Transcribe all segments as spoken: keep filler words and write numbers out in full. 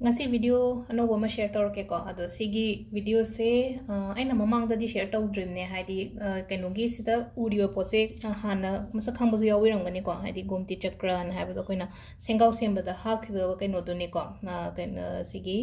ꯉꯁꯤ video ꯑꯅꯧꯕ ꯑꯃ share ꯇꯧꯔꯛꯀꯦꯀꯣ꯫ ꯑꯗꯣ ꯁꯤꯒꯤ videoꯁꯦ, ꯑ, ꯑꯩꯅ ꯃꯃꯥꯡꯗꯗꯤ share ꯇꯧꯗ꯭ꯔꯤꯕꯅꯦ, ꯍꯥꯏꯗꯤ, ꯑ, ꯀꯩꯅꯣꯒꯤ ꯁꯤꯗ ꯎꯔꯤꯕ ꯄꯣꯠꯁꯦ, ꯑ, ꯍꯥꯟꯅ ꯃꯁꯛ ꯈꯪꯕꯁꯨ ꯌꯥꯎꯕꯤꯔꯝꯒꯅꯤꯀꯣ, ꯍꯥꯏꯗꯤ ꯒꯣꯝꯇꯤ ꯆꯀ꯭ꯔꯅ ꯍꯥꯏꯕꯗꯣ ꯑꯩꯈꯣꯏꯅ ꯁꯦꯡꯒꯥꯎ ꯁꯦꯝꯕꯗ ꯍꯥꯞꯈꯤꯕ ꯀꯩꯅꯣꯗꯨꯅꯤꯀꯣ, ꯑ, ꯀꯩꯅꯣ, ꯁꯤꯒꯤ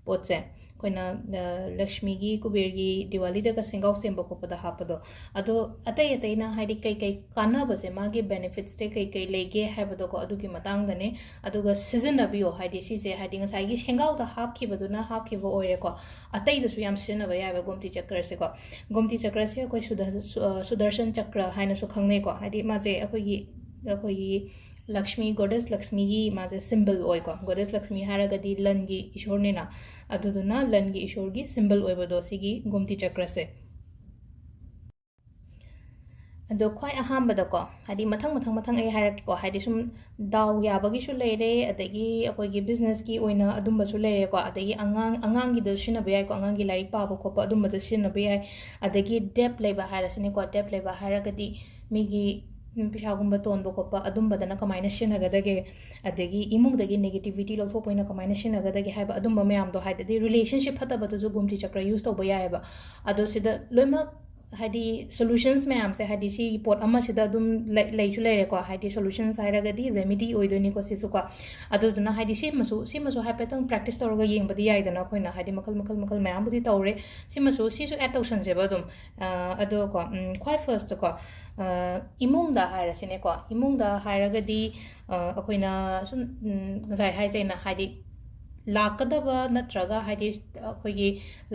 ꯄꯣꯠꯁꯦ꯫ ꯑꯩꯈꯣꯏꯅ, ꯑ, ꯂꯛꯁꯃꯤꯒꯤ, ꯀꯨꯕꯦꯔꯒꯤ ꯗꯤꯋꯥꯂꯤꯗꯒ ꯁꯦꯡꯒꯥꯎ ꯁꯦꯝꯕ ꯈꯣꯠꯄꯗ ꯍꯥꯞꯄꯗꯣ꯫ ꯑꯗꯣ ꯑꯇꯩ ꯑꯇꯩꯅ ꯍꯥꯏꯗꯤ ꯀꯩ ꯀꯩ ꯀꯥꯟꯅꯕꯁꯦ, ꯃꯥꯒꯤ benefitsꯁꯦ ꯀꯩ ꯀꯩ ꯂꯩꯒꯦ ꯍꯥꯏꯕꯗꯣꯀꯣ, ꯑꯗꯨꯒꯤ ꯃꯇꯥꯡꯗꯅꯦ꯫ ꯑꯗꯨꯒ ꯁꯤꯖꯤꯟꯅꯕꯤꯌꯣ, ꯍꯥꯏꯗꯤ ꯁꯤꯁꯦ, ꯍꯥꯏꯗꯤ ꯉꯁꯥꯏꯒꯤ ꯁꯦꯡꯒꯥꯎꯗ ꯍꯥꯞꯈꯤꯕꯗꯨꯅ ꯍꯥꯞꯈꯤꯕ ꯑꯣꯏꯔꯦꯀꯣ, ꯑꯇꯩꯗꯁꯨ ꯌꯥꯝ ꯁꯤꯖꯤꯟꯅꯕ ꯌꯥꯏꯑꯕ ꯒꯣꯝꯇꯤ ꯆꯀ꯭ꯔꯁꯦꯀꯣ꯫ ꯒꯣꯝꯇꯤ ꯆꯀ꯭ꯔꯁꯦ ꯑꯩꯈꯣꯏ ꯁꯨꯗ-, ꯁꯨ-, ꯑ, ꯁꯨꯗꯔꯁꯟ ꯆꯀ꯭ꯔ ꯍꯥꯏꯅꯁꯨ ꯈꯪꯅꯩꯀꯣ, ꯍꯥꯏꯗꯤ ꯃꯥꯁꯦ ꯑꯩꯈꯣꯏꯒꯤ, ꯑꯩꯈꯣꯏꯒꯤ ꯂꯛꯁꯃꯤ, goddess ꯂꯛꯁꯃꯤꯒꯤ ꯃꯥꯁꯦ symbol ꯑꯣꯏꯀꯣ꯫ Goddess ꯂꯛꯁꯃꯤ ꯍꯥꯏꯔꯒꯗꯤ ꯂꯟꯒꯤ ꯏꯁꯣꯔꯅꯤꯅ, ꯑꯗꯨꯗꯨꯅ ꯂꯟꯒꯤ ꯏꯁꯣꯔꯒꯤ symbol ꯑꯣꯏꯕꯗꯣ ꯁꯤꯒꯤ ꯒꯣꯝꯇꯤ ꯆꯀ꯭ꯔꯁꯦ꯫ ꯑꯗꯣ ꯈ꯭ꯋꯥꯏ ꯑꯍꯥꯟꯕꯗꯀꯣ, ꯍꯥꯏꯗꯤ ꯃꯊꯪ, ꯃꯊꯪ, ꯃꯊꯪ ꯑꯩ ꯍꯥꯏꯔꯛꯀꯦꯀꯣ, ꯍꯥꯏꯗꯤ ꯁꯨꯝ ꯗꯥꯎ ꯌꯥꯕꯒꯤꯁꯨ ꯂꯩꯔꯦ, ꯑꯗꯒꯤ ꯑꯩꯈꯣꯏꯒꯤ businessꯀꯤ ꯑꯣꯏꯅ ꯑꯗꯨꯝꯕꯁꯨ ꯂꯩꯔꯦꯀꯣ, ꯑꯗꯒꯤ ꯑꯉꯥꯡ, ꯑꯉꯥꯡꯒꯤꯗ ꯁꯤꯖꯤꯟꯅꯕ ꯌꯥꯏꯀꯣ, ꯑꯉꯥꯡꯒꯤ ꯂꯥꯏꯔꯤꯛ ꯄꯥꯕ ꯈꯣꯠꯄ ꯑꯗꯨꯝꯕꯗ ꯁꯤꯖꯤꯟꯅꯕ ꯌꯥꯏ, ꯑꯗꯒꯤ debt ꯂꯩꯕ ꯍꯥꯏꯔꯁꯤꯅꯦꯀꯣ, debt ꯂꯩꯕ ꯍꯥꯏꯔꯒꯗꯤ ꯃꯤꯒꯤ, ꯎꯝ, ꯄꯩꯁꯥꯒꯨꯝꯕ ꯇꯣꯟꯕ ꯈꯣꯠꯄ ꯑꯗꯨꯝꯕꯗꯅ ꯀꯃꯥꯏꯅ ꯁꯤꯖꯤꯟꯅꯒꯗꯒꯦ, ꯑꯗꯒꯤ ꯏꯃꯨꯡꯗꯒꯤ negativity ꯂꯧꯊꯣꯛꯄ ꯑꯣꯏꯅ ꯀꯃꯥꯏꯅ ꯁꯤꯖꯤꯟꯅꯒꯗꯒꯦ ꯍꯥꯏꯕ ꯑꯗꯨꯝꯕ ꯃꯌꯥꯝꯗꯣ, ꯍꯥꯏꯗꯤ relationship ꯐꯠꯇꯕꯗꯁꯨ ꯒꯣꯝꯇꯤ ꯆꯀ꯭ꯔ use ꯇꯧꯕ ꯌꯥꯏꯑꯕ꯫ ꯑꯗꯣ ꯁꯤꯗ ꯂꯣꯏꯅꯃꯛ ꯍꯥꯏꯗꯤ solutions ꯃꯌꯥꯝꯁꯦ, ꯍꯥꯏꯗꯤ ꯁꯤ ꯄꯣꯠ ꯑꯃꯁꯤꯗ ꯑꯗꯨꯝ ꯂꯩ-, ꯂꯩꯁꯨ ꯂꯩꯔꯦꯀꯣ, ꯍꯥꯏꯗꯤ solutions ꯍꯥꯏꯔꯒꯗꯤ remedy ꯑꯣꯏꯗꯣꯏꯅꯤꯀꯣ ꯁꯤꯁꯨꯀꯣ꯫ ꯑꯗꯨꯗꯨꯅ ꯍꯥꯏꯗꯤ ꯁꯤꯃꯁꯨ, ꯁꯤꯃꯁꯨ ꯍꯥꯏꯐꯦꯠꯇꯪ practice ꯇꯧꯔꯒ ꯌꯦꯡꯕꯗꯤ ꯌꯥꯏꯗꯅ ꯑꯩꯈꯣꯏꯅ, ꯍꯥꯏꯗꯤ ꯃꯈꯜ, ꯃꯈꯜ, ꯃꯈꯜ ꯃꯌꯥꯝꯕꯨꯗꯤ ꯇꯧꯔꯦ꯫ ꯁꯤꯃꯁꯨ, ꯁꯤꯁꯨ add ꯇꯧꯁꯟꯁꯦꯕ ꯑꯗꯨꯝ꯫ ꯑ, ꯑꯗꯣꯀꯣ, ꯎꯝ, ꯈ꯭ꯋꯥꯏ firstꯀꯣ, ꯑ, ꯏꯃꯨꯡꯗ ꯍꯥꯏꯔꯁꯤꯅꯦꯀꯣ, ꯏꯃꯨꯡꯗ ꯍꯥꯏꯔꯒꯗꯤ, ꯑ, ꯑꯩꯈꯣꯏꯅ ꯁꯨꯝ, ꯎꯝ, ꯉꯁꯥꯏ ꯍꯥꯏꯖꯩꯅ, ꯍꯥꯏꯗꯤ ꯂꯥꯛꯀꯗꯕ ꯅꯠꯇ꯭ꯔꯒ ꯍꯥꯏꯗꯤ ꯑꯩꯈꯣꯏꯒꯤ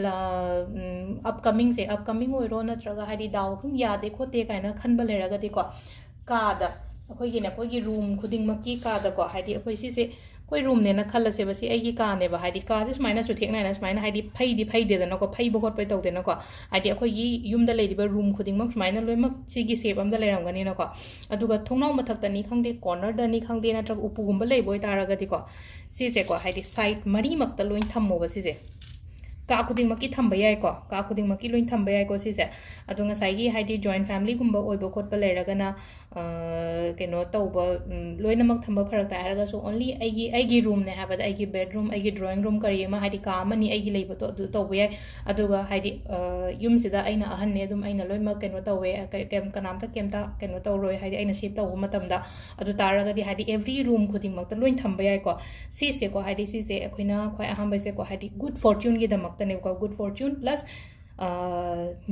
ꯂ-, ꯎꯝ, upcomingꯁꯦ, upcoming ꯑꯣꯏꯔꯣ ꯅꯠꯇ꯭ꯔꯒ ꯍꯥꯏꯗꯤ ꯗꯥꯎ ꯁꯨꯝ ꯌꯥꯗꯦ ꯈꯣꯠꯇꯦ ꯀꯥꯏꯅ ꯈꯟꯕ ꯂꯩꯔꯒꯗꯤꯀꯣ, ꯀꯥꯗ, ꯑꯩꯈꯣꯏꯒꯤꯅꯦ, ꯑꯩꯈꯣꯏꯒꯤ room ꯈꯨꯗꯤꯡꯃꯛꯀꯤ ꯀꯥꯗꯀꯣ, ꯍꯥꯏꯗꯤ ꯑꯩꯈꯣꯏ ꯁꯤꯁꯦ ꯑꯩꯈꯣꯏ roomꯅꯦꯅ ꯈꯜꯂꯁꯦꯕ, ꯁꯤ ꯑꯩꯒꯤ ꯀꯥꯅꯦꯕ, ꯍꯥꯏꯗꯤ ꯀꯥꯁꯦ ꯁꯨꯃꯥꯏꯅ ꯆꯨꯊꯦꯛ ꯅꯥꯏꯅ ꯁꯨꯃꯥꯏꯅ ꯍꯥꯏꯗꯤ ꯐꯩꯗꯤ ꯐꯩꯗꯦꯗꯅꯀꯣ, ꯐꯩꯕ ꯈꯣꯠꯄ ꯇꯧꯗꯦꯅꯀꯣ, ꯍꯥꯏꯗꯤ ꯑꯩꯈꯣꯏꯒꯤ ꯌꯨꯝꯗ ꯂꯩꯔꯤꯕ room ꯈꯨꯗꯤꯡꯃꯛ ꯁꯨꯃꯥꯏꯅ ꯂꯣꯏꯅꯃꯛ ꯁꯤꯒꯤ shape ꯑꯝꯗ ꯂꯩꯔꯝꯒꯅꯤꯅꯀꯣ꯫ ꯑꯗꯨꯒ ꯊꯣꯡꯅꯥꯎ ꯃꯊꯛꯇꯅꯤ ꯈꯪꯗꯦ, cornerꯗꯅꯤ ꯈꯪꯗꯦ, ꯅꯠꯇ꯭ꯔꯒ ꯎꯄꯨꯒꯨꯝꯕ ꯂꯩꯕ ꯑꯣꯏꯇꯥꯔꯒꯗꯤꯀꯣ, ꯁꯤꯁꯦꯀꯣ, ꯍꯥꯏꯗꯤ side ꯃꯔꯤꯃꯛꯇ ꯂꯣꯏ ꯊꯝꯃꯣꯕ ꯁꯤꯁꯦ꯫ ꯀꯥ ꯈꯨꯗꯤꯡꯃꯛꯀꯤ ꯊꯝꯕ ꯌꯥꯏꯀꯣ, ꯀꯥ ꯈꯨꯗꯤꯡꯃꯛꯀꯤ ꯂꯣꯏ ꯊꯝꯕ ꯌꯥꯏꯀꯣ ꯁꯤꯁꯦ꯫ ꯑꯗꯣ ꯉꯁꯥꯏꯒꯤ ꯍꯥꯏꯗꯤ joint family ꯒꯨꯝꯕ ꯑꯣꯏꯕ ꯈꯣꯠꯄ ꯂꯩꯔꯒꯅ, ꯑ, ꯀꯩꯅꯣ ꯇꯧꯕ, ꯎꯝ, ꯂꯣꯏꯅꯃꯛ ꯊꯝꯕ ꯐꯔꯛ ꯇꯥꯏ ꯍꯥꯏꯔꯒꯁꯨ only ꯑꯩꯒꯤ, ꯑꯩꯒꯤ room ꯅꯦ ꯍꯥꯏꯕꯗ ꯑꯩꯒꯤ bedroom, ꯑꯩꯒꯤ drawing room ꯀꯔꯤ ꯑꯃ ꯍꯥꯏꯗꯤ ꯀꯥ ꯑꯃꯅꯤ ꯑꯩꯒꯤ ꯂꯩꯕꯗꯣ ꯑꯗꯨ ꯇꯧꯕ ꯌꯥꯏ꯫ ꯑꯗꯨꯒ ꯍꯥꯏꯗꯤ, ꯑ, ꯌꯨꯝꯁꯤꯗ ꯑꯩꯅ ꯑꯍꯟꯅꯦ, ꯑꯗꯨꯝ ꯑꯩꯅ ꯂꯣꯏꯅꯃꯛ ꯀꯩꯅꯣ ꯇꯧꯋꯦ, ꯀ-, ꯀꯩꯝ-, ꯀꯅꯥꯝꯇ ꯀꯩꯝꯇ ꯀꯩꯅꯣ ꯇꯧꯔꯣꯏ, ꯍꯥꯏꯗꯤ ꯑꯩꯅ shape ꯇꯧꯕ ꯃꯇꯝꯗ꯫ ꯑꯗꯨ ꯇꯥꯔꯒꯗꯤ ꯍꯥꯏꯗꯤ every room ꯈꯨꯗꯤꯡꯃꯛꯇ ꯂꯣꯏ ꯊꯝꯕ ꯌꯥꯏꯀꯣ꯫ ꯁꯤꯁꯦꯀꯣ, ꯍꯥꯏꯗꯤ ꯁꯤꯁꯦ ꯑꯩꯈꯣꯏꯅ ꯈ꯭ꯋꯥꯏ ꯑꯍꯥꯟꯕꯁꯦꯀꯣ, ꯍꯥꯏꯗꯤ good fortune ꯒꯤꯗꯃꯛꯇꯅꯦꯕꯀꯣ, good fortune plus, ꯑ,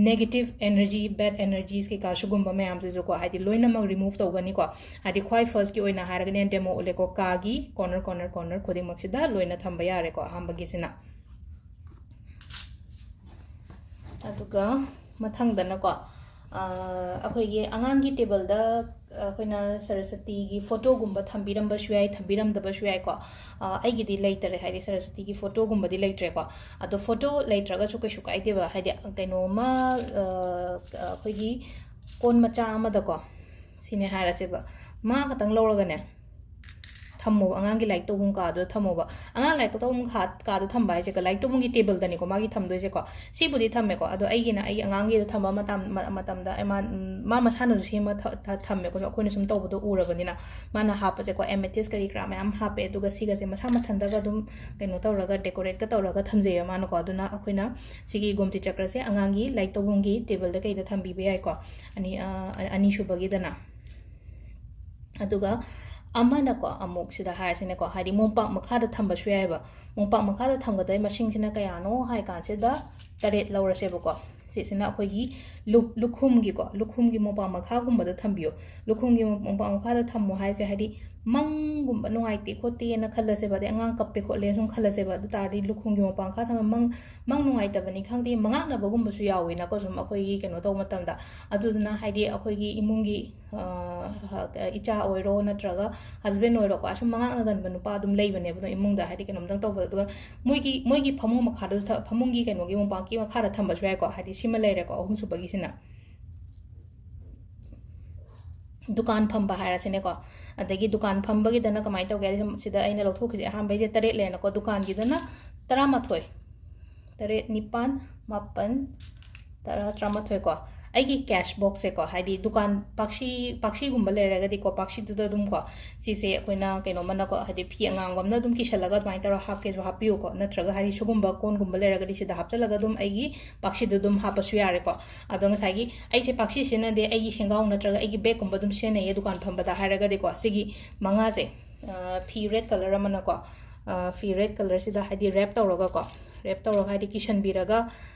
negative energy, bad energies ꯀꯩꯀꯥ ꯁꯤꯒꯨꯝꯕ ꯃꯌꯥꯝꯁꯤꯁꯨꯀꯣ, ꯍꯥꯏꯗꯤ ꯂꯣꯏꯅꯃꯛ remove ꯇꯧꯒꯅꯤꯀꯣ꯫ ꯍꯥꯏꯗꯤ ꯈ꯭ꯋꯥꯏ first ꯀꯤ ꯑꯣꯏꯅ ꯍꯥꯏꯔꯒꯅꯦ demo ꯎꯠꯂꯦꯀꯣ, ꯀꯥꯒꯤ corner, corner, corner ꯈꯨꯗꯤꯡꯃꯛꯁꯤꯗ ꯂꯣꯏꯅ ꯊꯝꯕ ꯌꯥꯔꯦꯀꯣ ꯑꯍꯥꯟꯕꯒꯤꯁꯤꯅ꯫ ꯑꯗꯨꯒ ꯃꯊꯪꯗꯅꯀꯣ, ꯑ, ꯑꯩꯈꯣꯏꯒꯤ ꯑꯉꯥꯡꯒꯤ table ꯗ ꯑꯩꯈꯣꯏꯅ ꯁꯔꯁꯋꯇꯤꯒꯤ photo ꯒꯨꯝꯕ ꯊꯝꯕꯤꯔꯝꯕꯁꯨ ꯌꯥꯏ, ꯊꯝꯕꯤꯔꯝꯗꯕꯁꯨ ꯌꯥꯏꯀꯣ꯫ ꯑ, ꯑꯩꯒꯤꯗꯤ ꯂꯩꯇꯔꯦ, ꯍꯥꯏꯗꯤ ꯁꯔꯁꯋꯇꯤꯒꯤ photo ꯒꯨꯝꯕꯗꯤ ꯂꯩꯇ꯭ꯔꯦꯀꯣ꯫ ꯑꯗꯣ photo ꯂꯩꯇ꯭ꯔꯒꯁꯨ ꯀꯩꯁꯨ ꯀꯥꯏꯗꯦꯕ, ꯍꯥꯏꯗꯤ ꯀꯩꯅꯣꯝꯃ, ꯑ, ꯑꯩꯈꯣꯏꯒꯤ ꯀꯣꯟ ꯃꯆꯥ ꯑꯃꯗꯀꯣ, ꯁꯤꯅꯦ ꯍꯥꯏꯔꯁꯦꯕ, ꯃꯥ ꯈꯛꯇꯪ ꯂꯧꯔꯒꯅꯦ, ꯊꯝꯃꯣꯕ, ꯑꯉꯥꯡꯒꯤ ꯂꯥꯏꯔꯤꯛ ꯇꯧꯐꯝ ꯀꯥꯗꯨꯗ ꯊꯝꯃꯣꯕ꯫ ꯑꯉꯥꯡ ꯂꯥꯏꯔꯤꯛ ꯇꯧꯐꯝ ꯀꯥ-, ꯀꯥꯗ ꯊꯝꯕ ꯍꯥꯏꯁꯦ, ꯂꯥꯏꯔꯤꯛ ꯇꯧꯐꯝꯒꯤ table ꯗꯅꯤꯀꯣ ꯃꯥꯒꯤ ꯊꯝꯗꯣꯏꯁꯦꯀꯣ꯫ ꯁꯤꯕꯨꯗꯤ ꯊꯝꯃꯦꯀꯣ, ꯑꯗꯣ ꯑꯩꯒꯤꯅ ꯑꯩ ꯑꯉꯥꯡꯒꯤꯗ ꯊꯝꯕ ꯃꯇꯝ-, ꯃ-, ꯃꯇꯝꯗ ꯑꯩ ꯃꯥ, ꯃꯥ ꯃꯁꯥꯅꯁꯨ ꯁꯦꯝꯃ ꯊ-, ꯊ-, ꯊꯝꯃꯦꯀꯣ, ꯑꯩꯈꯣꯏꯅ ꯁꯨꯝ ꯇꯧꯕꯗꯣ ꯎꯔꯕꯅꯤꯅ꯫ ꯃꯥꯅ ꯍꯥꯞꯄꯁꯦꯀꯣ, amethyst ꯀꯔꯤ ꯀꯔꯥ ꯃꯌꯥꯝ ꯍꯥꯞꯄꯦ, ꯑꯗꯨꯒ ꯁꯤꯒꯁꯦ ꯃꯁꯥ ꯃꯊꯟꯇꯒ ꯑꯗꯨꯝ ꯀꯩꯅꯣ ꯇꯧꯔꯒ, decorate ꯀ ꯇꯧꯔꯒ ꯊꯝꯖꯩꯌꯦ ꯃꯥꯅꯀꯣ꯫ ꯑꯗꯨꯅ ꯑꯩꯈꯣꯏꯅ ꯁꯤꯒꯤ ꯒꯣꯃꯇꯤ ꯆꯀ꯭ꯔꯁꯦ ꯑꯉꯥꯡꯒꯤ ꯂꯥꯏꯔꯤꯛ ꯇꯧꯐꯝꯒꯤ table ꯗ ꯀꯩꯗ ꯊꯝꯕꯤꯕ ꯌꯥꯏꯀꯣ, ꯑꯅꯤ, ꯑ, ꯑꯅꯤꯁꯨꯕꯒꯤꯗꯅ꯫ ꯑꯗꯨꯒ ꯑꯃꯅꯀꯣ, ꯑꯃꯨꯛ ꯁꯤꯗ ꯍꯥꯏꯔꯁꯤꯅꯦꯀꯣ, ꯍꯥꯏꯗꯤ ꯃꯣꯝꯄꯥꯛ ꯃꯈꯥꯗ ꯊꯝꯕꯁꯨ ꯌꯥꯏꯑꯕ꯫ ꯃꯣꯝꯄꯥꯛ ꯃꯈꯥꯗ ꯊꯝꯒꯗꯕ ꯃꯁꯤꯡꯁꯤꯅ ꯀꯌꯥꯅꯣ ꯍꯥꯏ ꯀꯥꯟꯁꯤꯗ ꯇꯔꯦꯠ ꯂꯧꯔꯁꯦꯕꯀꯣ꯫ ꯁꯤꯁꯤꯅ ꯑꯩꯈꯣꯏꯒꯤ ꯂꯨ-, ꯂꯨꯈꯨꯝꯒꯤꯀꯣ, ꯂꯨꯈꯨꯝꯒꯤ ꯃꯣꯝꯄꯥꯛ ꯃꯈꯥꯒꯨꯝꯕꯗ ꯊꯝꯕꯤꯌꯣ꯫ ꯂꯨꯈꯨꯝꯒꯤ ꯃꯣꯝꯄꯥꯛ ꯃꯈꯥꯗ ꯊꯝꯃꯣ ꯍꯥꯏꯁꯦ, ꯍꯥꯏꯗꯤ ꯃꯪꯒꯨꯝꯕ ꯅꯨꯡꯉꯥꯏꯇꯦ ꯈꯣꯠꯇꯦꯅ ꯈꯜꯂꯁꯦꯕ, ꯑꯗꯩ ꯑꯉꯥꯡ ꯀꯞꯄꯦ ꯈꯣꯠꯂꯦ ꯁꯨꯝ ꯈꯜꯂꯁꯦꯕ, ꯑꯗꯨ ꯇꯥꯔꯗꯤ ꯂꯨꯈꯨꯝꯒꯤ ꯃꯣꯝꯄꯥꯛ ꯃꯈꯥ ꯊꯝꯕ ꯃꯪ, ꯃꯪ ꯅꯨꯡꯉꯥꯏꯇꯕꯅꯤ ꯈꯪꯗꯦ, ꯃꯉꯥꯛꯅꯕꯒꯨꯝꯕꯁꯨ ꯌꯥꯎꯋꯤꯅꯀꯣ, ꯁꯨꯝ ꯑꯩꯈꯣꯏꯒꯤ ꯀꯩꯅꯣ ꯇꯧꯕ ꯃꯇꯝꯗ꯫ ꯑꯗꯨꯗꯨꯅ ꯍꯥꯏꯗꯤ ꯑꯩꯈꯣꯏꯒꯤ ꯏꯃꯨꯡꯒꯤ, ꯑ, ꯏꯆꯥ ꯑꯣꯏꯔꯣ ꯅꯠꯇ꯭ꯔꯒ husband ꯑꯣꯏꯔꯣꯀꯣ, ꯑꯁꯨꯝ ꯃꯉꯥꯛꯅꯒꯟꯕ ꯅꯨꯄꯥ ꯑꯗꯨꯝ ꯂꯩꯕꯅꯦꯕ, ꯑꯗꯣ ꯏꯃꯨꯡꯗ ꯍꯥꯏꯗꯤ ꯀꯩꯅꯣꯝꯇꯪ ꯇꯧꯕꯗ꯫ ꯑꯗꯨꯒ ꯃꯣꯏꯒꯤ, ꯃꯣꯏꯒꯤ ꯐꯃꯨꯡ ꯃꯈꯥꯗꯁꯨ ꯊ-, ꯐꯃꯨꯡꯒꯤ ꯀꯩꯅꯣꯒꯤ ꯃꯣꯝꯄꯥꯛꯀꯤ ꯃꯈꯥꯗ ꯊꯝꯕꯁꯨ ꯌꯥꯏꯀꯣ, ꯍꯥꯏꯗꯤ ꯁꯤꯃ ꯂꯩꯔꯦꯀꯣ, ꯑꯍꯨꯝꯁꯨꯕꯒꯤꯁꯤꯅ꯫ ꯗꯨꯀꯥꯟ ꯐꯝꯕ ꯍꯥꯏꯔꯁꯤꯅꯦꯀꯣ꯫ ꯑꯗꯒꯤ ꯗꯨꯀꯥꯟ ꯐꯝꯕꯒꯤꯗꯅ ꯀꯃꯥꯏꯅ ꯇꯧꯒꯦ ꯍꯥꯏꯗꯤ, ꯁꯨꯝ ꯁꯤꯗ ꯑꯩꯅ ꯂꯧꯊꯣꯛꯈꯤꯁꯦ, ꯑꯍꯥꯟꯕꯩꯁꯦ ꯇꯔꯦꯠ ꯂꯩꯔꯦꯅꯀꯣ, ꯗꯨꯀꯥꯟꯒꯤꯗꯅ ꯇꯔꯥꯃꯥꯊꯣꯏ꯫ ꯇꯔꯦꯠ, ꯅꯤꯄꯥꯟ, ꯃꯥꯄꯟ, ꯇꯔꯥ, ꯇꯔꯥꯃꯥꯊꯣꯏ ꯀꯣ꯫ ꯑꯩꯒꯤ cash box ꯁꯦꯀꯣ, ꯍꯥꯏꯗꯤ ꯗꯨꯀꯥꯟ ꯄꯥꯛꯁꯤ, ꯄꯥꯛꯁꯤꯒꯨꯝꯕ ꯂꯩꯔꯒꯗꯤꯀꯣ, ꯄꯥꯛꯁꯤꯗꯨꯗ ꯑꯗꯨꯝ ꯀꯣ, ꯁꯤꯁꯦ ꯑꯩꯈꯣꯏꯅ ꯀꯩꯅꯣꯝꯃꯅꯀꯣ, ꯍꯥꯏꯗꯤ ꯐꯤ ꯑꯉꯥꯡꯕ ꯑꯃꯅ ꯑꯗꯨꯝ ꯀꯤꯁꯜꯂꯒ ꯑꯗꯨꯃꯥꯏꯅ ꯇꯧꯔꯒ ꯍꯥꯞꯀꯦꯁꯨ ꯍꯥꯞꯄꯤꯌꯨꯀꯣ, ꯅꯠꯇ꯭ꯔꯒ ꯍꯥꯏꯗꯤ ꯁꯤꯒꯨꯝꯕ ꯀꯣꯟꯒꯨꯝꯕ ꯂꯩꯔꯒꯗꯤ ꯁꯤꯗ ꯍꯥꯞꯆꯜꯂꯒ ꯑꯗꯨꯝ ꯑꯩꯒꯤ ꯄꯥꯛꯁꯤꯗ ꯑꯗꯨꯝ ꯍꯥꯞꯄꯁꯨ ꯌꯥꯔꯦꯀꯣ꯫ ꯑꯗꯣ ꯉꯁꯥꯏꯒꯤ ꯑꯩꯁꯦ ꯄꯥꯛꯁꯤ ꯁꯤꯖꯤꯟꯅꯗꯦ, ꯑꯩꯒꯤ ꯁꯦꯡꯒꯥꯎ ꯅꯠꯇ꯭ꯔꯒ ꯑꯩꯒꯤ bag ꯀꯨꯝꯕ ꯑꯗꯨꯝ ꯁꯤꯖꯤꯟꯅꯩꯌꯦ ꯗꯨꯀꯥꯟ ꯐꯝꯕꯗ ꯍꯥꯏꯔꯒꯗꯤꯀꯣ꯫ ꯁꯤꯒꯤ ꯃꯉꯥꯁꯦ, ꯑ, ꯐꯤ red colour ꯑꯃꯅꯀꯣ, ꯑ, ꯐꯤ red colour ꯁꯤꯗ ꯍꯥꯏꯗꯤ wrap ꯇꯧꯔꯒꯀꯣ, wrap ꯇꯧꯔꯒ ꯍꯥꯏꯗꯤ ꯀꯤꯁꯟꯕꯤꯔꯒ,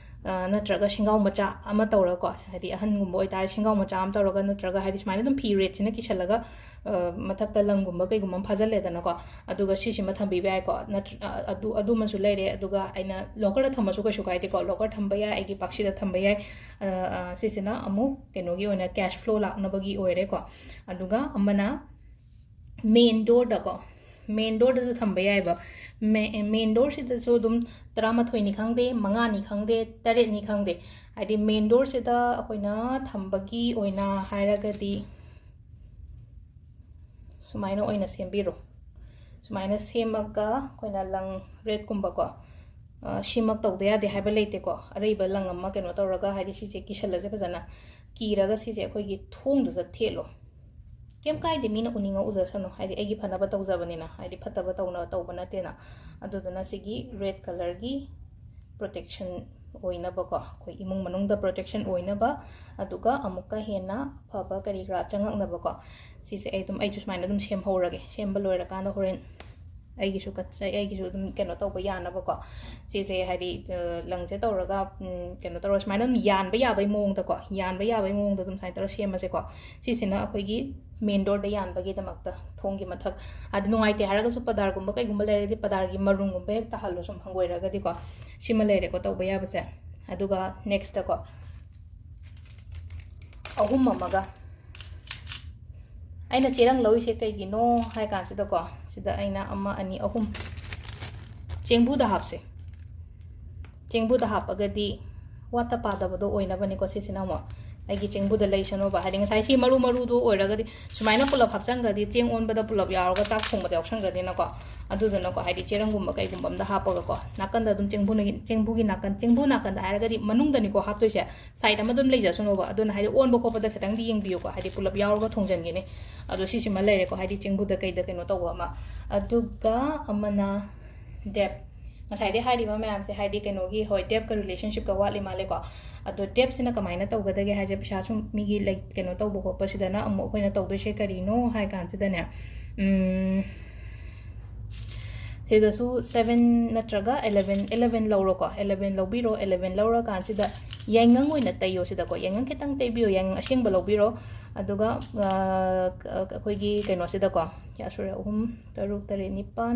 ꯑ, ꯅꯠꯇ꯭ꯔꯒ ꯁꯦꯡꯒꯥꯎ ꯃꯆꯥ ꯑꯃ ꯇꯧꯔꯒꯀꯣ, ꯍꯥꯏꯗꯤ ꯑꯍꯟꯒꯨꯝꯕ ꯑꯣꯏꯇꯥꯔꯗꯤ ꯁꯦꯡꯒꯥꯎ ꯃꯆꯥ ꯑꯃ ꯇꯧꯔꯒ, ꯅꯠꯇ꯭ꯔꯒ ꯍꯥꯏꯗꯤ ꯁꯨꯃꯥꯏꯅ ꯑꯗꯨꯝ ꯐꯤ redꯁꯤꯅ ꯀꯤꯁꯜꯂꯒ, ꯑ, ꯃꯊꯛꯇ ꯂꯪꯒꯨꯝꯕ ꯀꯩꯒꯨꯝꯕ ꯑꯃ ꯐꯥꯖꯜꯂꯦꯗꯅꯀꯣ, ꯑꯗꯨꯒ ꯁꯤꯁꯤꯃ ꯊꯝꯕꯤꯕ ꯌꯥꯏꯀꯣ꯫ ꯅꯠꯇ꯭ꯔ-, ꯑ, ꯑꯗꯨ, ꯑꯗꯨꯃꯁꯨ ꯂꯩꯔꯦ꯫ ꯑꯗꯨꯒ ꯑꯩꯅ lockerꯗ ꯊꯝꯃꯁꯨ ꯀꯩꯁꯨ ꯀꯥꯏꯗꯦꯀꯣ, locker ꯊꯝꯕ ꯌꯥꯏ, ꯑꯩꯒꯤ ꯄꯥꯛꯁꯤꯗ ꯊꯝꯕ ꯌꯥꯏ꯫ ꯑ, ꯑ, ꯁꯤꯁꯤꯅ ꯑꯃꯨꯛ ꯀꯩꯅꯣꯒꯤ ꯑꯣꯏꯅ cash flow ꯂꯥꯛꯅꯕꯒꯤ ꯑꯣꯏꯔꯦꯀꯣ꯫ ꯑꯗꯨꯒ ꯑꯃꯅ main doorꯗꯀꯣ, main doorꯗꯁꯨ ꯊꯝꯕ ꯌꯥꯏꯑꯕ꯫ Main doorꯁꯤꯗꯁꯨ ꯑꯗꯨꯝ ꯇꯔꯥꯃꯥꯊꯣꯏꯅꯤ ꯈꯪꯗꯦ, ꯃꯉꯥꯅꯤ ꯈꯪꯗꯦ, ꯇꯔꯦꯠꯅꯤ ꯈꯪꯗꯦ, ꯍꯥꯏꯗꯤ main doorꯁꯤꯗ ꯑꯩꯈꯣꯏꯅ ꯊꯝꯕꯒꯤ ꯑꯣꯏꯅ ꯍꯥꯏꯔꯒꯗꯤ ꯁꯨꯃꯥꯏꯅ ꯑꯣꯏꯅ ꯁꯦꯝꯕꯤꯔꯣ꯫ ꯁꯨꯃꯥꯏꯅ ꯁꯦꯝꯃꯒ ꯑꯩꯈꯣꯏꯅ ꯂꯪ redꯀꯨꯝꯕꯀꯣ, ꯑ, ꯁꯤꯃꯛ ꯇꯧꯗ ꯌꯥꯗꯦ ꯍꯥꯏꯕ ꯂꯩꯇꯦꯀꯣ꯫ ꯑꯔꯩꯕ ꯂꯪ ꯑꯃ ꯀꯩꯅꯣ ꯇꯧꯔꯒ, ꯍꯥꯏꯗꯤ ꯁꯤꯁꯦ ꯀꯤꯁꯜꯂꯁꯦ ꯐꯖꯅ, ꯀꯤꯔꯒ ꯁꯤꯁꯦ ꯑꯩꯈꯣꯏꯒꯤ ꯊꯣꯡꯗꯨꯗ ꯊꯦꯠꯂꯣ꯫ ꯀꯩꯝ ꯀꯥꯏꯗꯦ, ꯃꯤꯅ ꯎꯅꯤꯡꯉ ꯎꯖꯁꯅꯨ, ꯍꯥꯏꯗꯤ ꯑꯩꯒꯤ ꯐꯅꯕ ꯇꯧꯖꯕꯅꯤꯅ, ꯍꯥꯏꯗꯤ ꯐꯠꯇꯕ ꯇꯧꯅ ꯇꯧꯕ ꯅꯠꯇꯦꯅ꯫ ꯑꯗꯨꯗꯨꯅ ꯁꯤꯒꯤ red colourꯒꯤ protection ꯑꯣꯏꯅꯕꯀꯣ, ꯑꯩꯈꯣꯏ ꯏꯃꯨꯡ ꯃꯅꯨꯡꯗ protection ꯑꯣꯏꯅꯕ, ꯑꯗꯨꯒ ꯑꯃꯨꯛꯀ ꯍꯦꯟꯅ ꯑꯐꯕ ꯀꯔꯤ ꯀꯔꯥ ꯆꯪꯉꯛꯅꯕꯀꯣ, ꯁꯤꯁꯦ ꯑꯩ ꯑꯗꯨꯝ, ꯑꯩꯁꯨ ꯁꯨꯃꯥꯏꯅ ꯑꯗꯨꯝ ꯁꯦꯝꯍꯧꯔꯒꯦ꯫ ꯁꯦꯝꯕ ꯂꯣꯏꯔꯀꯥꯟꯗ ꯍꯣꯔꯦꯟ ꯑꯩꯒꯤꯁꯨ ꯀꯠꯆꯩ, ꯑꯩꯒꯤꯁꯨ ꯑꯗꯨꯝ ꯀꯩꯅꯣ ꯇꯧꯕ ꯌꯥꯅꯕꯀꯣ꯫ ꯁꯤꯁꯦ ꯍꯥꯏꯗꯤ, ꯑ, ꯂꯪꯁꯦ ꯇꯧꯔꯒ, ꯎꯝ, ꯀꯩꯅꯣ ꯇꯧꯔꯒ ꯁꯨꯃꯥꯏꯅ ꯑꯗꯨꯝ ꯌꯥꯟꯕ ꯌꯥꯕꯩ ꯃꯑꯣꯡꯗꯀꯣ, ꯌꯥꯟꯕ ꯌꯥꯕꯩ ꯃꯑꯣꯡꯗ ꯑꯗꯨꯝ ꯁꯨꯃꯥꯏꯅ ꯇꯧꯔꯒ ꯁꯦꯝꯃꯁꯦꯀꯣ꯫ ꯁꯤꯁꯤꯅ ꯑꯩꯈꯣꯏꯒꯤ main doorꯗ ꯌꯥꯟꯕꯒꯤꯗꯃꯛꯇ, ꯊꯣꯡꯒꯤ ꯃꯊꯛ꯫ ꯑꯗ ꯅꯨꯡꯉꯥꯏꯇꯦ ꯍꯥꯏꯔꯒꯁꯨ ꯄꯗꯥꯔꯒꯨꯝꯕ ꯀꯩꯒꯨꯝꯕ ꯂꯩꯔꯗꯤ ꯄꯗꯥꯔꯒꯤ ꯃꯔꯨꯝꯒꯨꯝꯕ ꯍꯦꯛ ꯇꯥꯍꯜꯂꯣ, ꯁꯨꯝ ꯍꯪꯒꯣꯏꯔꯒꯗꯤꯀꯣ꯫ ꯁꯤꯃ ꯂꯩꯔꯦꯀꯣ ꯇꯧꯕ ꯌꯥꯕꯁꯦ꯫ ꯑꯗꯨꯒ nextꯀꯣ, ꯑꯍꯨꯝ ꯑꯃꯒ꯫ ꯑꯩꯅ ꯆꯦꯔꯪ ꯂꯧꯔꯤꯁꯦ ꯀꯩꯒꯤꯅꯣ ꯍꯥꯏ ꯀꯥꯟꯁꯤꯗꯀꯣ, ꯁꯤꯗ ꯑꯩꯅ ꯑꯃ, ꯑꯅꯤ, ꯑꯍꯨꯝ ꯆꯦꯡꯕꯨꯗ ꯍꯥꯞꯁꯦ꯫ ꯆꯦꯡꯕꯨꯗ ꯍꯥꯞꯄꯒꯗꯤ ꯋꯥꯠꯇ ꯄꯥꯗꯕꯗꯣ ꯑꯣꯏꯅꯕꯅꯤꯀꯣ꯫ ꯁꯤꯁꯤꯅ ꯑꯃꯨꯛ ꯑꯩꯒꯤ ꯆꯦꯡꯕꯨꯗ ꯂꯩꯁꯅꯣꯕ꯫ ꯍꯥꯏꯗꯤ ꯉꯁꯥꯏ ꯁꯤ ꯃꯔꯨ ꯃꯔꯨꯗꯣ ꯑꯣꯏꯔꯒꯗꯤ ꯁꯨꯃꯥꯏꯅ ꯄꯨꯂꯞ ꯍꯥꯞꯆꯟꯈ꯭ꯔꯗꯤ ꯆꯦꯡ ꯑꯣꯟꯕꯗ ꯄꯨꯂꯞ ꯌꯥꯎꯔꯒ ꯆꯥꯛ ꯊꯣꯡꯕꯗ ꯌꯥꯎꯁꯟꯈ꯭ꯔꯅꯤꯅꯀꯣ꯫ ꯑꯗꯨꯗꯨꯅꯀꯣ, ꯍꯥꯏꯗꯤ ꯆꯦꯔꯪꯒꯨꯝꯕ ꯀꯩꯒꯨꯝꯕ ꯑꯝꯗ ꯍꯥꯞꯄꯒꯀꯣ, ꯅꯥꯀꯟꯗ ꯑꯗꯨꯝ ꯆꯦꯡꯕꯨꯅꯒꯤ-, ꯆꯦꯡꯕꯨꯒꯤ ꯅꯥꯀꯟ, ꯆꯦꯡꯕꯨ ꯅꯥꯀꯟꯗ ꯍꯥꯏꯔꯒꯗꯤ ꯃꯅꯨꯡꯗꯅꯤꯀꯣ ꯍꯥꯞꯇꯣꯏꯁꯦ, side ꯑꯃ ꯑꯗꯨꯝ ꯂꯩꯖꯁꯅꯣꯕ꯫ ꯑꯗꯨꯅ ꯍꯥꯏꯗꯤ ꯑꯣꯟꯕ ꯈꯣꯠꯄꯗ ꯈꯤꯇꯪꯗꯤ ꯌꯦꯡꯕꯤꯌꯨꯀꯣ, ꯍꯥꯏꯗꯤ ꯄꯨꯂꯞ ꯌꯥꯎꯔꯒ ꯊꯣꯡꯖꯟꯒꯤꯅꯤ꯫ ꯑꯗꯣ ꯁꯤꯁꯤꯃ ꯂꯩꯔꯦꯀꯣ, ꯍꯥꯏꯗꯤ ꯆꯦꯡꯕꯨꯗ ꯀꯩꯗ ꯀꯩꯅꯣ ꯇꯧꯕ ꯑꯃ꯫ ꯑꯗꯨꯒ ꯑꯃꯅ debt꯫ ꯉꯁꯥꯏꯗꯩ ꯍꯥꯏꯔꯤꯕ ꯃꯌꯥꯝꯁꯦ ꯍꯥꯏꯗꯤ ꯀꯩꯅꯣꯒꯤ, ꯍꯣꯏ, debtꯀ relationshipꯀ ꯋꯥꯠꯂꯤ ꯃꯥꯜꯂꯦꯀꯣ꯫ ꯑꯗꯣ debtꯁꯤꯅ ꯀꯃꯥꯏꯅ ꯇꯧꯒꯗꯒꯦ ꯍꯥꯏꯁꯦ, ꯄꯩꯁꯥ ꯁꯨꯝ ꯃꯤꯒꯤ ꯂꯩ-, ꯀꯩꯅꯣ ꯇꯧꯕ ꯈꯣꯠꯄꯁꯤꯗꯅ ꯑꯃꯨꯛ ꯑꯩꯈꯣꯏꯅ ꯇꯧꯗꯣꯏꯁꯦ ꯀꯔꯤꯅꯣ ꯍꯥꯏ ꯀꯥꯟꯁꯤꯗꯅꯦ, ꯎꯝ, ꯁꯤꯗꯁꯨ seven ꯅꯠꯇ꯭ꯔꯒ eleven, eleven ꯂꯧꯔꯣꯀꯣ꯫ Eleven ꯂꯧꯕꯤꯔꯣ꯫ Eleven ꯂꯧꯔꯀꯥꯟꯁꯤꯗ ꯌꯥꯏꯉꯪ ꯑꯣꯏꯅ ꯇꯩꯌꯣ ꯁꯤꯗꯀꯣ꯫ ꯌꯥꯏꯉꯪ ꯈꯤꯇꯪ ꯇꯩꯕꯤꯌꯣ, ꯌꯥꯏꯉꯪ ꯑꯁꯦꯡꯕ ꯂꯧꯕꯤꯔꯣ꯫ ꯑꯗꯨꯒ, ꯑ, ꯑꯩꯈꯣꯏꯒꯤ ꯀꯩꯅꯣꯁꯤꯗꯀꯣ, ꯀꯌꯥ ꯁꯨꯔꯦ? ꯑꯍꯨꯝ, ꯇꯔꯨꯛ, ꯇꯔꯦꯠ, ꯅꯤꯄꯥꯟ,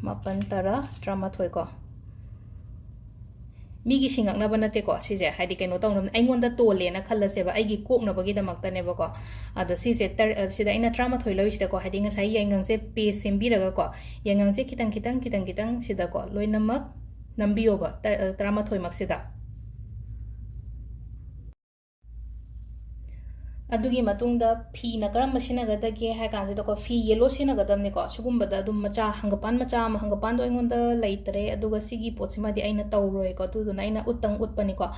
ꯃꯥꯄꯟ, ꯇꯔꯥ, ꯇꯔꯥꯃꯥꯊꯣꯏ ꯀꯣ꯫ ꯃꯤꯒꯤ ꯁꯤꯡꯉꯛꯅꯕ ꯅꯠꯇꯦꯀꯣ ꯁꯤꯁꯦ, ꯍꯥꯏꯗꯤ ꯀꯩꯅꯣ ꯇꯧꯅꯕ, ꯑꯩꯉꯣꯟꯗ ꯇꯣꯜꯂꯦꯅ ꯈꯜꯂꯁꯦꯕ, ꯑꯩꯒꯤ ꯀꯣꯛꯅꯕꯒꯤꯗꯃꯛꯇꯅꯦꯕꯀꯣ꯫ ꯑꯗꯣ ꯁꯤꯁꯦ ꯇꯔ-, ꯑ, ꯁꯤꯗ ꯑꯩꯅ ꯇꯔꯥꯃꯥꯊꯣꯏ ꯂꯧꯔꯤꯁꯤꯗꯀꯣ, ꯍꯥꯏꯗꯤ ꯉꯁꯥꯏ ꯌꯥꯏꯉꯪꯁꯦ paste ꯁꯦꯝꯕꯤꯔꯒꯀꯣ, ꯌꯥꯏꯉꯪꯁꯦ ꯈꯤꯇꯪ, ꯈꯤꯇꯪ, ꯈꯤꯇꯪ, ꯈꯤꯇꯪ ꯁꯤꯗꯀꯣ ꯂꯣꯏꯅꯃꯛ ꯅꯝꯕꯤꯌꯣꯕ, ꯇ-, ꯑ, ꯇꯔꯥꯃꯥꯊꯣꯏꯃꯛꯁꯤꯗ꯫ ꯑꯗꯨꯒꯤ ꯃꯇꯨꯡꯗ ꯐꯤꯅ ꯀꯔꯝꯕ ꯁꯤꯖꯤꯟꯅꯒꯗꯒꯦ ꯍꯥꯏ ꯀꯥꯟꯁꯤꯗꯀꯣ, ꯐꯤ yellow ꯁꯤꯖꯤꯟꯅꯒꯗꯕꯅꯤꯀꯣ꯫ ꯁꯤꯒꯨꯝꯕꯗ ꯑꯗꯨꯝ ꯃꯆꯥ, ꯍꯪꯒꯄꯥꯟ ꯃꯆꯥ ꯑꯃ, ꯍꯪꯒꯄꯥꯟꯗꯣ ꯑꯩꯉꯣꯟꯗ ꯂꯩꯇ꯭ꯔꯦ, ꯑꯗꯨꯒ ꯁꯤꯒꯤ ꯄꯣꯠꯁꯤꯃꯗꯤ ꯑꯩꯅ ꯇꯧꯔꯣꯏꯀꯣ, ꯑꯗꯨꯗꯨꯅ ꯑꯩꯅ ꯎꯠꯇꯪ ꯎꯠꯄꯅꯤꯀꯣ꯫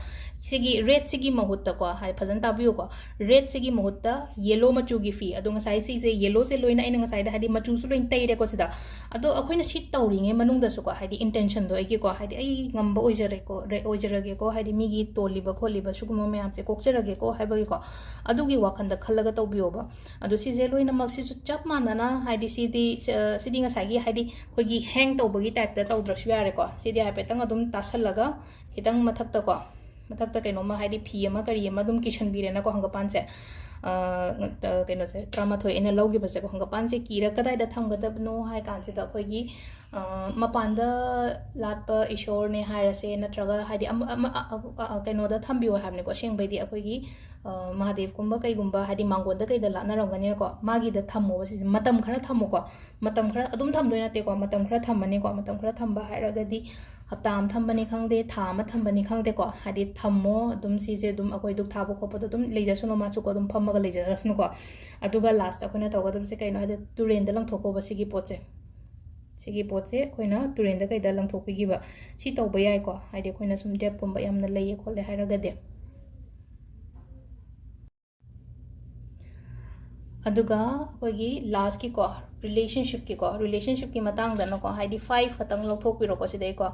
ꯁꯤꯒꯤ redꯁꯤꯒꯤ ꯃꯍꯨꯠꯇꯀꯣ, ꯍꯥꯏꯗꯤ ꯐꯖꯅ ꯇꯥꯕꯤꯌꯨꯀꯣ, redꯁꯤꯒꯤ ꯃꯍꯨꯠꯇ yellow ꯃꯆꯨꯒꯤ ꯐꯤ, ꯑꯗꯣ ꯉꯁꯥꯏ ꯁꯤꯁꯦ yellowꯁꯦ ꯂꯣꯏꯅ ꯑꯩꯅ ꯉꯁꯥꯏꯗ ꯍꯥꯏꯗꯤ ꯃꯆꯨꯁꯨ ꯂꯣꯏꯅ ꯇꯩꯔꯦꯀꯣ ꯁꯤꯗ꯫ ꯑꯗꯣ ꯑꯩꯈꯣꯏꯅ ꯁꯤ ꯇꯧꯔꯤꯉꯩ ꯃꯅꯨꯡꯗꯁꯨꯀꯣ, ꯍꯥꯏꯗꯤ intentionꯗꯣ ꯑꯩꯒꯤꯀꯣ, ꯍꯥꯏꯗꯤ ꯑꯩ ꯉꯝꯕ ꯑꯣꯏꯖꯔꯦꯀꯣ, ꯔꯦ-, ꯑꯣꯏꯖꯔꯒꯦꯀꯣ, ꯍꯥꯏꯗꯤ ꯃꯤꯒꯤ ꯇꯣꯜꯂꯤꯕ ꯈꯣꯠꯂꯤꯕ ꯁꯤꯒꯨꯝꯕ ꯃꯌꯥꯝꯁꯦ ꯀꯣꯛꯆꯔꯒꯦꯀꯣ ꯍꯥꯏꯕꯒꯤꯀꯣ, ꯑꯗꯨꯒꯤ ꯋꯥꯈꯜꯗ ꯈꯜꯂꯒ ꯇꯧꯕꯤꯌꯣꯕ꯫ ꯑꯗꯣ ꯁꯤꯁꯦ ꯂꯣꯏꯅꯃꯛ ꯁꯤꯁꯨ ꯆꯞ ꯃꯥꯟꯅꯅ, ꯍꯥꯏꯗꯤ ꯁꯤꯗꯤ, ꯁ-, ꯁꯤꯗꯤ ꯉꯁꯥꯏꯒꯤ, ꯍꯥꯏꯗꯤ ꯑꯩꯈꯣꯏꯒꯤ hang ꯇꯧꯕꯒꯤ typeꯇ ꯇꯧꯗ꯭ꯔꯁꯨ ꯌꯥꯔꯦꯀꯣ꯫ ꯁꯤꯗꯤ ꯍꯥꯏꯐꯦꯠꯇꯪ ꯑꯗꯨꯝ ꯇꯥꯁꯜꯂꯒ ꯈꯤꯇꯪ ꯃꯊꯛꯇꯀꯣ, ꯃꯊꯛꯇ ꯀꯩꯅꯣꯝꯃ, ꯍꯥꯏꯗꯤ ꯐꯤ ꯑꯃ ꯀꯔꯤ ꯑꯃ ꯑꯗꯨꯝ ꯀꯤꯁꯟꯕꯤꯔꯦꯅꯀꯣ ꯍꯪꯒꯄꯥꯟꯁꯦ꯫ ꯑ, ꯀꯩꯅꯣꯁꯦ, ꯇꯔꯥꯃꯥꯊꯣꯏ ꯑꯩꯅ ꯂꯧꯈꯤꯕꯁꯦꯀꯣ, ꯍꯪꯒꯄꯥꯟꯁꯦ ꯀꯤꯔ ꯀꯗꯥꯏꯗ ꯊꯝꯒꯗꯕꯅꯣ ꯍꯥꯏ ꯀꯥꯟꯁꯤꯗ ꯑꯩꯈꯣꯏꯒꯤ, ꯑ, ꯃꯄꯥꯟꯗ ꯂꯥꯠꯄ ꯏꯁꯣꯔꯅꯦ ꯍꯥꯏꯔꯁꯦ, ꯅꯠꯇ꯭ꯔꯒ ꯍꯥꯏꯗꯤ ꯑꯃ, ꯑꯃ, ꯑ, ꯑ, ꯑ, ꯀꯩꯅꯣꯗ ꯊꯝꯕꯤꯌꯣ ꯍꯥꯏꯕꯅꯤꯀꯣ꯫ ꯑꯁꯦꯡꯕꯩꯗꯤ ꯑꯩꯈꯣꯏꯒꯤ, ꯃꯍꯥꯗꯦꯕꯀꯨꯝꯕ ꯀꯩꯒꯨꯝꯕ, ꯍꯥꯏꯗꯤ ꯃꯥꯡꯒꯣꯟꯗ ꯀꯩꯗ ꯂꯥꯠꯅꯔꯝꯒꯅꯤꯅꯀꯣ, ꯃꯥꯒꯤꯗ ꯊꯝꯃꯣꯕ ꯁꯤꯁꯦ꯫ ꯃꯇꯝ ꯈꯔ ꯊꯝꯃꯣꯀꯣ, ꯃꯇꯝ ꯈꯔ ꯑꯗꯨꯝ ꯊꯝꯗꯣꯏ ꯅꯠꯇꯦꯀꯣ, ꯃꯇꯝ ꯈꯔ ꯊꯝꯃꯅꯤꯀꯣ꯫ ꯃꯇꯝ ꯈꯔ ꯊꯝꯕ ꯍꯥꯏꯔꯒꯗꯤ ꯍꯞꯇꯥ ꯑꯃ ꯊꯝꯕꯅꯤ ꯈꯪꯗꯦ, ꯊꯥ ꯑꯃ ꯊꯝꯕꯅꯤ ꯈꯪꯗꯦꯀꯣ, ꯍꯥꯏꯗꯤ ꯊꯝꯃꯣ ꯑꯗꯨꯝ꯫ ꯁꯤꯁꯦ ꯑꯗꯨꯝ ꯑꯩꯈꯣꯏ ꯙꯨꯛ ꯊꯥꯕ ꯈꯣꯠꯄꯗꯣ ꯑꯗꯨꯝ ꯂꯩꯖꯁꯅꯨ, ꯃꯥꯁꯨꯀꯣ ꯑꯗꯨꯝ ꯐꯝꯃꯒ ꯂꯩꯖꯔꯁꯅꯨꯀꯣ꯫ ꯑꯗꯨꯒ ꯂꯥꯁꯇ ꯑꯩꯈꯣꯏꯅ ꯇꯧꯒꯗꯕꯁꯦ ꯀꯩꯅꯣ ꯍꯥꯏꯗꯤ, ꯇꯨꯔꯦꯟꯗ ꯂꯪꯊꯣꯛꯀꯣꯕ ꯁꯤꯒꯤ ꯄꯣꯠꯁꯦ꯫ ꯁꯤꯒꯤ ꯄꯣꯠꯁꯦ ꯑꯩꯈꯣꯏꯅ ꯇꯨꯔꯦꯟꯗ ꯀꯩꯗ ꯂꯪꯊꯣꯛꯄꯤꯈꯤꯕ꯫ ꯁꯤ ꯇꯧꯕ ꯌꯥꯏꯀꯣ, ꯍꯥꯏꯗꯤ ꯑꯩꯈꯣꯏꯅ ꯁꯨꯝ ꯗꯦꯞꯀꯨꯝꯕ ꯌꯥꯝꯅ ꯂꯩꯌꯦ ꯈꯣꯠꯂꯦ ꯍꯥꯏꯔꯒꯗꯤ꯫ ꯑꯗꯨꯒ ꯑꯩꯈꯣꯏꯒꯤ ꯂꯥꯁꯀꯤꯀꯣ, ꯔꯤꯂꯦꯁꯟꯁꯤꯞꯀꯤꯀꯣ, ꯔꯤꯂꯦꯁꯟꯁꯤꯞꯀꯤ ꯃꯇꯥꯡꯗꯅꯀꯣ, ꯍꯥꯏꯗꯤ ꯐꯥꯏꯚ ꯈꯛꯇꯪ ꯂꯧꯊꯣꯛꯄꯤꯔꯣꯀꯣ ꯁꯤꯗꯩꯀꯣ꯫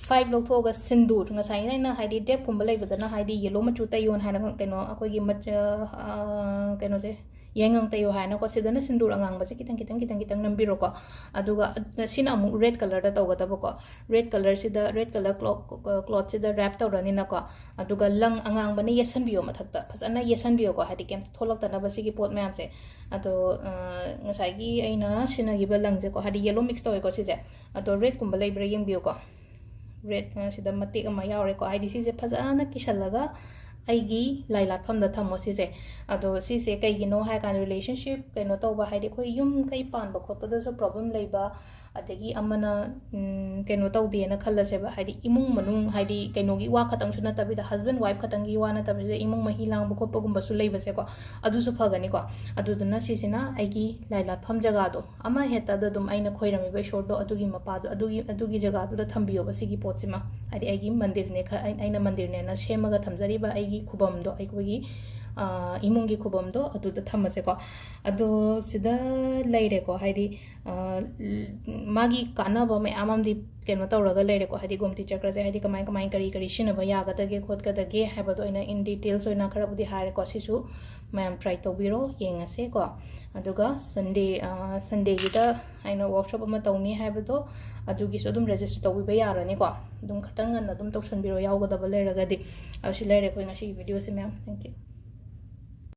ꯐꯥꯏꯚ ꯂꯧꯊꯣꯛꯑꯒ ꯁꯤꯟꯗꯨꯔ, ꯉꯁꯥꯏꯅ ꯑꯩꯅ ꯍꯥꯏꯗꯤ ꯗꯦꯞꯀꯨꯝꯕ ꯂꯩꯕꯗꯅ ꯍꯥꯏꯗꯤ ꯌꯦꯂꯣ ꯃꯆꯨ ꯇꯩꯌꯣꯅ ꯍꯥꯏꯅ ꯀꯩꯅꯣ ꯑꯩꯈꯣꯏꯒꯤ ꯃꯆ-, ꯑ, ꯀꯩꯅꯣꯁꯦ, ꯌꯥꯏꯉꯪ ꯇꯩꯌꯣ ꯍꯥꯏꯅꯀꯣ, ꯁꯤꯗꯅ ꯁꯤꯟꯗꯨꯔ ꯑꯉꯥꯡꯕꯁꯦ ꯈꯤꯇꯪ ꯈꯤꯇꯪ ꯈꯤꯇꯪ ꯈꯤꯇꯪ ꯅꯝꯕꯤꯔꯣꯀꯣ꯫ ꯑꯗꯨꯒ ꯁꯤꯅ ꯑꯃꯨꯛ ꯔꯦꯗ ꯀꯂꯔꯗ ꯇꯧꯒꯗꯕꯀꯣ꯫ ꯔꯦꯗ ꯀꯂꯔꯁꯤꯗ, ꯔꯦꯗ ꯀꯂꯔ ꯀ꯭ꯂꯣ-, ꯀ꯭ꯂꯣꯠꯁꯤꯗ ꯔꯦꯞ ꯇꯧꯔꯅꯤꯅꯀꯣ꯫ ꯑꯗꯨꯒ ꯂꯪ ꯑꯉꯥꯡꯕꯅ ꯌꯦꯠꯁꯟꯕꯤꯌꯣ ꯃꯊꯛꯇ, ꯐꯖꯅ ꯌꯦꯠꯁꯟꯕꯤꯌꯣꯀꯣ, ꯍꯥꯏꯗꯤ ꯀꯩꯝꯇ ꯊꯣꯛꯂꯛꯇꯅꯕ ꯁꯤꯒꯤ ꯄꯣꯠ ꯃꯌꯥꯝꯁꯦ꯫ ꯑꯗꯣ, ꯑ, ꯉꯁꯥꯏꯒꯤ ꯑꯩꯅ ꯁꯤꯖꯤꯟꯅꯈꯤꯕ ꯂꯪꯁꯦꯀꯣ, ꯍꯥꯏꯗꯤ ꯌꯦꯂꯣ ꯃꯤꯛꯁ ꯇꯧꯋꯦꯀꯣ ꯁꯤꯁꯦ꯫ ꯑꯗꯣ ꯔꯦꯗꯀꯨꯝꯕ ꯂꯩꯕ꯭ꯔꯥ ꯌꯦꯡꯕꯤꯌꯨꯀꯣ꯫ ꯔꯦꯗ, ꯑ, ꯁꯤꯗ ꯃꯇꯦꯛ ꯑꯃ ꯌꯥꯎꯔꯦꯀꯣ, ꯍꯥꯏꯗꯤ ꯁꯤꯁꯦ ꯐꯖꯅ ꯀꯤꯁꯜꯂꯒ ꯑꯩꯒꯤ ꯂꯥꯏ ꯂꯥꯠꯐꯝꯗ ꯊꯝꯃꯣ ꯁꯤꯁꯦ꯫ ꯑꯗꯣ ꯁꯤꯁꯦ ꯀꯩꯒꯤꯅꯣ ꯍꯥꯏ ꯀꯥꯟꯗ, ꯔꯤꯂꯦꯁꯟꯁꯤꯞ ꯀꯩꯅꯣ ꯇꯧꯕ, ꯍꯥꯏꯗꯤ ꯑꯩꯈꯣꯏ ꯌꯨꯝ ꯀꯩ ꯄꯥꯟꯕ ꯈꯣꯠꯄꯗꯁꯨ ꯄ꯭ꯔꯣꯕ꯭ꯂꯦꯝ ꯂꯩꯕ, ꯑꯗꯒꯤ ꯑꯃꯅ, ꯎꯝ, ꯀꯩꯅꯣ ꯇꯧꯗꯦꯅ ꯈꯜꯂꯁꯦꯕ, ꯍꯥꯏꯗꯤ ꯏꯃꯨꯡ ꯃꯅꯨꯡ, ꯍꯥꯏꯗꯤ ꯀꯩꯅꯣꯒꯤ ꯋꯥ ꯈꯛꯇꯪꯁꯨ ꯅꯠꯇꯕꯤꯗ, ꯍꯁꯕꯦꯟ ꯋꯥꯏꯐ ꯈꯛꯇꯪꯒꯤ ꯋꯥ ꯅꯠꯇꯕꯤꯗ, ꯏꯃꯨꯡ ꯃꯍꯤ ꯂꯥꯡꯕ ꯈꯣꯠꯄꯒꯨꯝꯕꯁꯨ ꯂꯩꯕꯁꯦꯀꯣ, ꯑꯗꯨꯁꯨ ꯐꯒꯅꯤꯀꯣ꯫ ꯑꯗꯨꯗꯨꯅ ꯁꯤꯁꯤꯅ ꯑꯩꯒꯤ ꯂꯥꯏ ꯂꯥꯠꯐꯝ ꯖꯒꯥꯗꯣ, ꯑꯃ ꯍꯦꯛꯇꯗ ꯑꯗꯨꯝ ꯑꯩꯅ ꯈꯣꯏꯔꯝꯃꯤꯕ ꯏꯁꯣꯔꯗꯣ ꯑꯗꯨꯒꯤ ꯃꯄꯥꯗꯣ, ꯑꯗꯨꯒꯤ, ꯑꯗꯨꯒꯤ ꯖꯒꯥꯗꯨꯗ ꯊꯝꯕꯤꯌꯣꯕ ꯁꯤꯒꯤ ꯄꯣꯠꯁꯤꯃ꯫ ꯍꯥꯏꯗꯤ ꯑꯩꯒꯤ ꯃꯟꯗꯤꯔꯅꯦ ꯈ-, ꯑꯩ-, ꯑꯩꯅ ꯃꯟꯗꯤꯔꯅꯦꯅ ꯁꯦꯝꯃꯒ ꯊꯝꯖꯔꯤꯕ ꯑꯩꯒꯤ ꯈꯨꯕꯝꯗꯣ, ꯑꯩꯈꯣꯏꯒꯤ, ꯑ, ꯏꯃꯨꯡꯒꯤ ꯈꯨꯕꯝꯗꯣ ꯑꯗꯨꯗ ꯊꯝꯃꯁꯦꯀꯣ꯫ ꯑꯗꯣ ꯁꯤꯗ ꯂꯩꯔꯦꯀꯣ, ꯍꯥꯏꯗꯤ, ꯑ, ꯃꯥꯒꯤ ꯀꯥꯟꯅꯕ ꯃꯌꯥꯝ ꯑꯃꯗꯤ ꯀꯩꯅꯣ ꯇꯧꯔꯒ ꯂꯩꯔꯦꯀꯣ, ꯍꯥꯏꯗꯤ ꯒꯣꯃꯇꯤ ꯆꯀ꯭ꯔꯁꯦ ꯍꯥꯏꯗꯤ ꯀꯃꯥꯏ, ꯀꯃꯥꯏ, ꯀꯔꯤ, ꯀꯔꯤ ꯁꯤꯖꯤꯟꯅꯕ ꯌꯥꯒꯗꯒꯦ ꯈꯣꯠꯀꯗꯒꯦ ꯍꯥꯏꯕꯗꯣ ꯑꯩꯅ in details ꯑꯣꯏꯅ ꯈꯔꯕꯨꯗꯤ ꯍꯥꯏꯔꯦꯀꯣ꯫ ꯁꯤꯁꯨ ꯃꯌꯥꯝ try ꯇꯧꯕꯤꯔꯣ, ꯌꯦꯡꯉꯁꯦꯀꯣ꯫ ꯑꯗꯨꯒ Sunday, ꯑ, Sundayꯒꯤꯗ ꯑꯩꯅ workshop ꯑꯃ ꯇꯧꯅꯤ ꯍꯥꯏꯕꯗꯣ, ꯑꯗꯨꯒꯤꯁꯨ ꯑꯗꯨꯝ register ꯇꯧꯕꯤꯕ ꯌꯥꯔꯅꯤꯀꯣ꯫ ꯑꯗꯨꯝ ꯈꯤꯇꯪ ꯉꯟꯅ ꯑꯗꯨꯝ ꯇꯧꯁꯟꯕꯤꯔꯣ, ꯌꯥꯎꯒꯗꯕ ꯂꯩꯔꯒꯗꯤ꯫ ꯑꯗꯨ ꯁꯤ ꯂꯩꯔꯦ ꯑꯩꯈꯣꯏ ꯉꯁꯤꯒꯤ videoꯁꯦ ꯃꯌꯥꯝ꯫ Thank you꯫